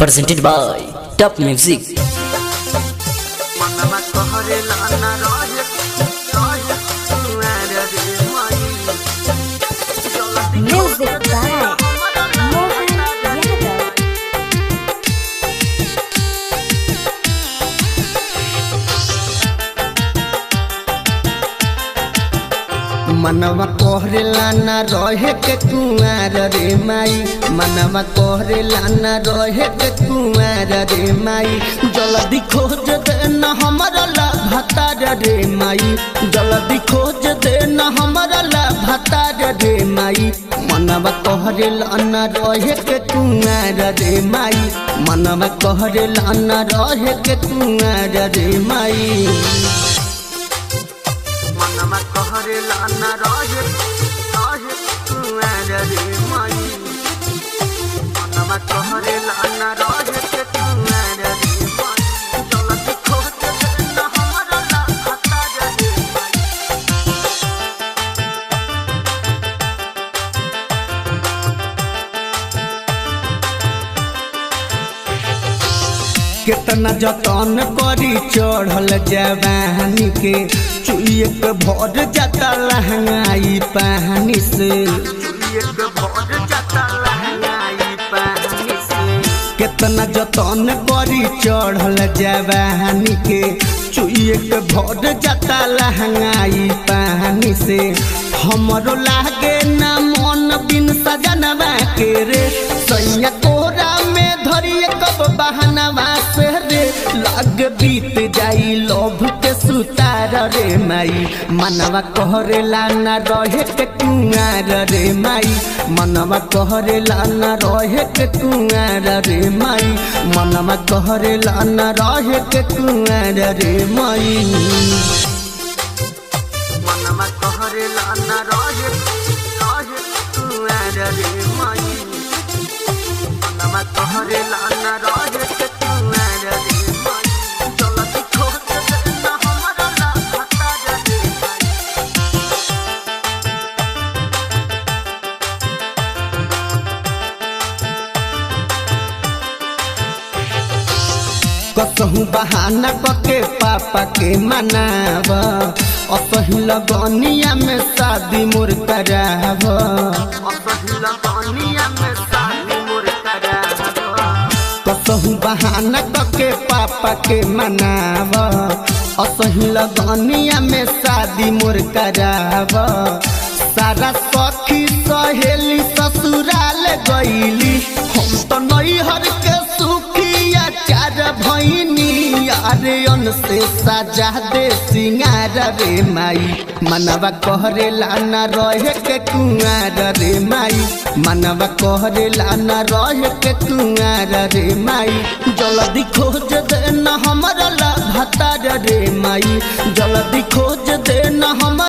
Presented by Top Music. Music by Mohan Yadav. मनवा कोहरेला ना रहे के कुंवर रे माई, मनवा कोहरेला ना रहे के कुंवर रे माई। जल्दी खोज दे न हमरा ला भतार रे माई, जल्दी खोज दे न हमरा ला भतार रे माई। मनवा कोहरेला ना रहे के कुंवर रे माई, मनवा कोहरेला ना रहे के कुंवर रे माई। मनवा कहरेला ना रहे रहे कुंवर रे माई, मनवा कहरेला ना रहे के कुंवर रे माई। जल्दी खोज दे न हमरा ला भतार रे माई। केतना जतन करी चढ़ल जवानी के, चुइए के भर जाता लहंगाई पानी से, चुइए के भर जाता लहंगाई पानी से। केतना जतन करी चढ़ल जवानी के, चुइए के भर जाता लहंगाई पानी से। हमरो लागे ना मन बिन सजनवा के रे, सैया कोरा में धरिए कब बहनवा से रे। लाग बीत जाई लोभ के सुतार रे माई, मनवा कहरेला ना रहे के कुंवर रे माई, मनवा कहरेला ना रहे के कुंवर रे माई, मनवा कहरेला ना रहे के कुंवर रे माई। मनवा कहरेला ना रहे रहे कुंवर रे माई, मनवा कहरेला ना रहे के कुंवर रे माई। जल्दी खोज दे न हमरा ला भतार रे माई। कसहु बहाना कके पापा के मनाव, असही लगनिया में शादी मोर कराव, असही लगनिया में शादी मोर कराव। कसहु बहाना कके पापा के मनाव, असही लगनिया में शादी मोर कराव। सारा सखी सहेली ससुराल गईली, हम तो नैहर के सुखिया चार भैनी। अरे अन से सजा दे सिंगार रे माई, मनवा कहरेला ना रहे के कुंवर रे माई, मनवा कहरेला ना रहे के कुंवर रे माई। जल्दी खोज दे न हमरा ला भतार रे माई, जल्दी खोज